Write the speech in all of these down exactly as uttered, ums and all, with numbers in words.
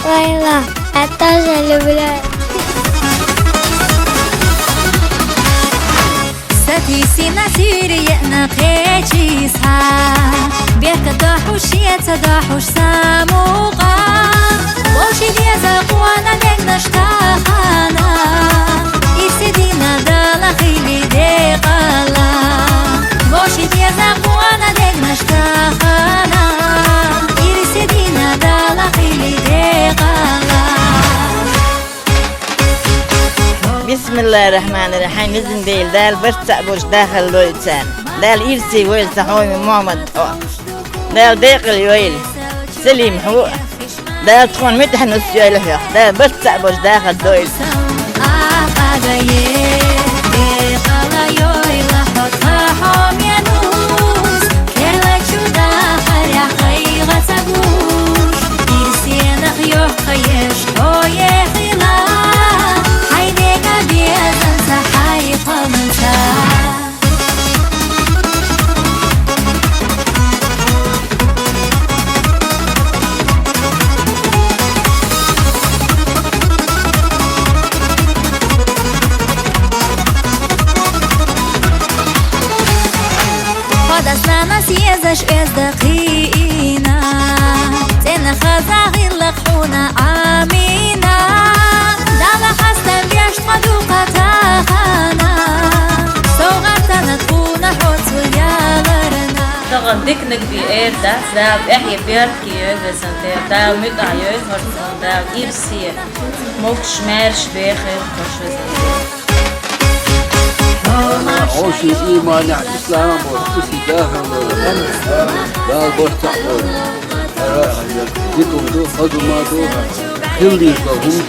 Лайла, я тоже люблю. Сатийсина сириена кечисха, берка дахуш еца дахуш самука. Боши деза куана дегнаш тахана, ирсе дина дала хили декала. Боши деза куана дегнаш тахана, ирсе дина дала хили декала. Бисмиллахир-рахманир-рахим. Везан Дела, Дала барт цаӀ болаш дахар лойла царна. Дала ирсе войла цхьа хьоме Мухьаммад тхо. Дала декъала йойла. Салим хьо. Дала тхона муьтӀахь нус йойла хьох. Дала барт цаӀ болаш дахар дойла. Хьо дас-нанас езаш эзда кхийна, цӀена хаза гӀиллакх хьуна Ӏамийна. Дала хьастам беш тхо дукха тахана, совгӀатана тхуна хьо цу яларна. Тахана диканиг бе эр дац, Дала тӀехье беркате йойла везан Дела, Дала муьтӀахь йойла хӀара тхона, Дала ирсе, мугаш-маьрша бехийла хӀорш везан Дела. Хьо шун ийманехь, ислам болу, иси дахар лойла. Дала барт цхьаъ бойла. Ара дика ду, хаза ма ду, хила деза хӀума.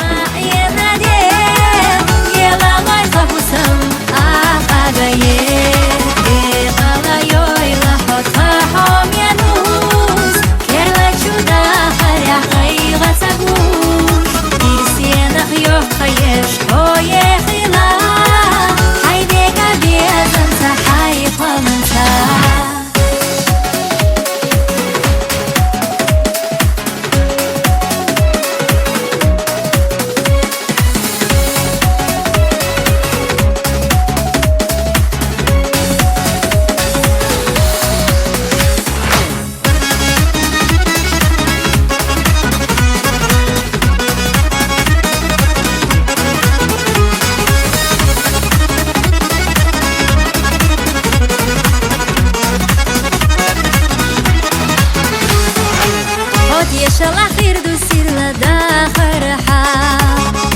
Хьо тешалахь хир ду сирла дахархьа,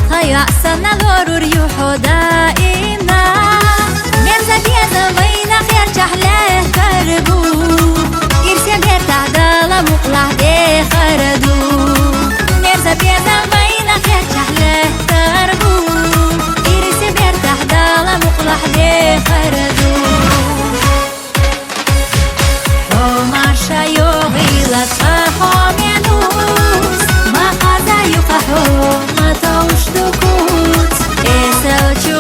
тхан йоӀ санна лорур ю хьо даимна. Мерза безам вайна херчахь лаьттар бу, ирсе бертахь Дала мукълахь дехар ду. Мерза безам вайна херчахь лаьттар бу, ирсе бертахь Дала мукълахь дехар ду. Хьо марша йогӀийла цкъа хьо менус, ма хаза юкъа хьо, ма товш ду куц. Эсал чу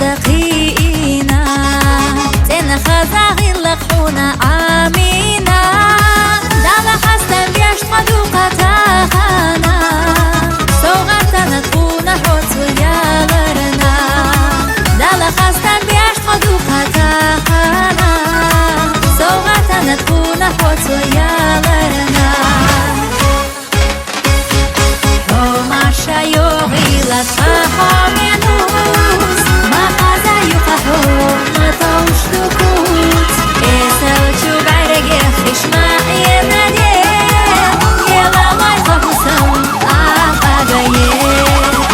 дахъиина, цӀена хаза гъилла хьуна Амина. Дала хастам беш тхо дукха тахана, совгӀатана тхуна хьо цу яларна. Дала хастам беш тхо дукха тахана, совгӀатана тхуна хьо цу яларна. ХӀумар ша йогӀила ца хӀо менус, ма хаза юха хӀума тавш дукуц. Эсал чу бӀаргех ишмаӀина де, ела лайха хӀусам ахъагае.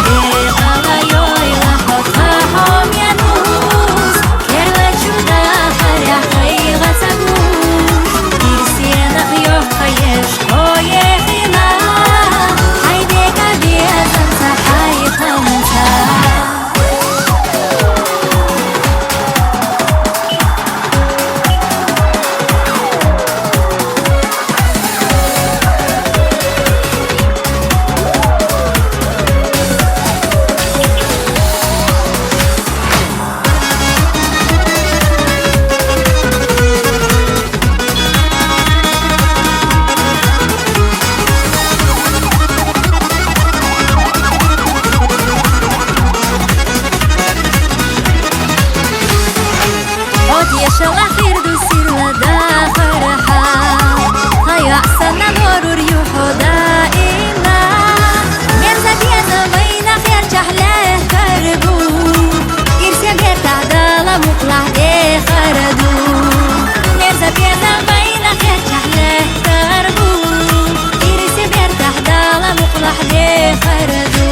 Декъала йойла хӀо ца хӀо менус, керла чу дахаря хайгъа ца гуш. Ирсенах йохъаеш хӀо ехила, хӀай декӀа безам ца хӀай хъамца. От ешала Фирдусила дахархӀа, хая сана лорур юхӀу даимна. Мерза беза вайна херчахӀ лехӀкаргу, ирсе бертахӀ Дала мукьлахӀ дехарду. Мерза беза вайна херчахӀ лехӀкаргу, ирсе бертахӀ Дала мукьлахӀ дехарду.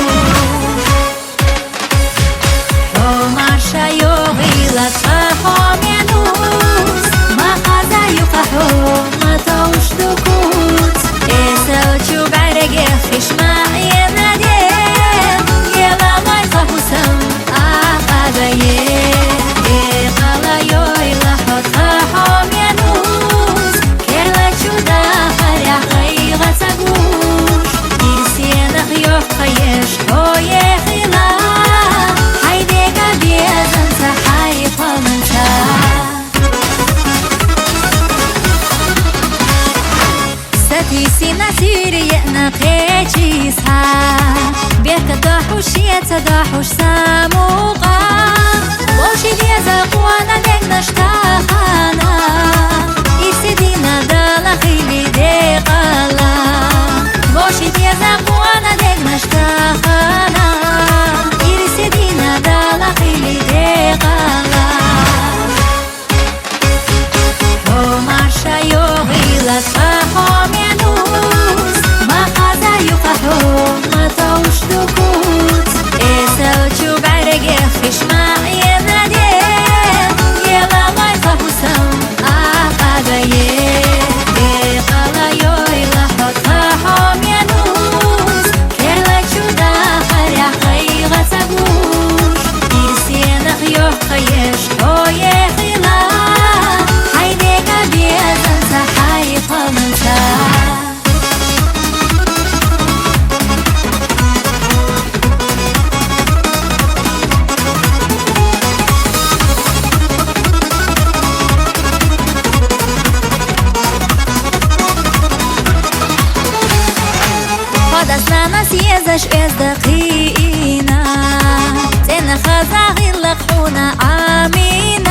ХӀумар ша йогӀила ца хӀо менус, ма хаза юха хӀума тавш дукуц. Эсал чу бӀаргех ишмаӀина де, ела лайха хӀусам ахъагае. Декъала йойла хӀо ца хӀо менус, керла чу дахаря хайгъа ца гуш. Ирсенах йохъаеш хӀо ехила, хӀай декӀа безам ца хӀай хъамца. Сати сина сириена хъечис хӀа, берка дахӀуш еца дахӀуш самукъа. Воши деза къуана дегнаш тахана, ирси дина Дала хили декъала. Воши деза къуана дегнаш тахана, ирси дина Дала хили декъала. ХӀумар ша йогӀила ца хӀо менус, ма хаза юха хӀума тавш дукуц. Эсал чу бӀаргех ишмаӀина де, ела лайха хӀусам ахъагае. Декъала йойла хӀо ца хӀо менус, керла чу дахаря хайгъа ца гуш. Ирсенах йохъаеш хӀо ехила, хӀай декӀа безам ца хӀай хъамца. Хадас нанас езаш эзда хъиина, цӀена хаза гъилла хьуна Амина.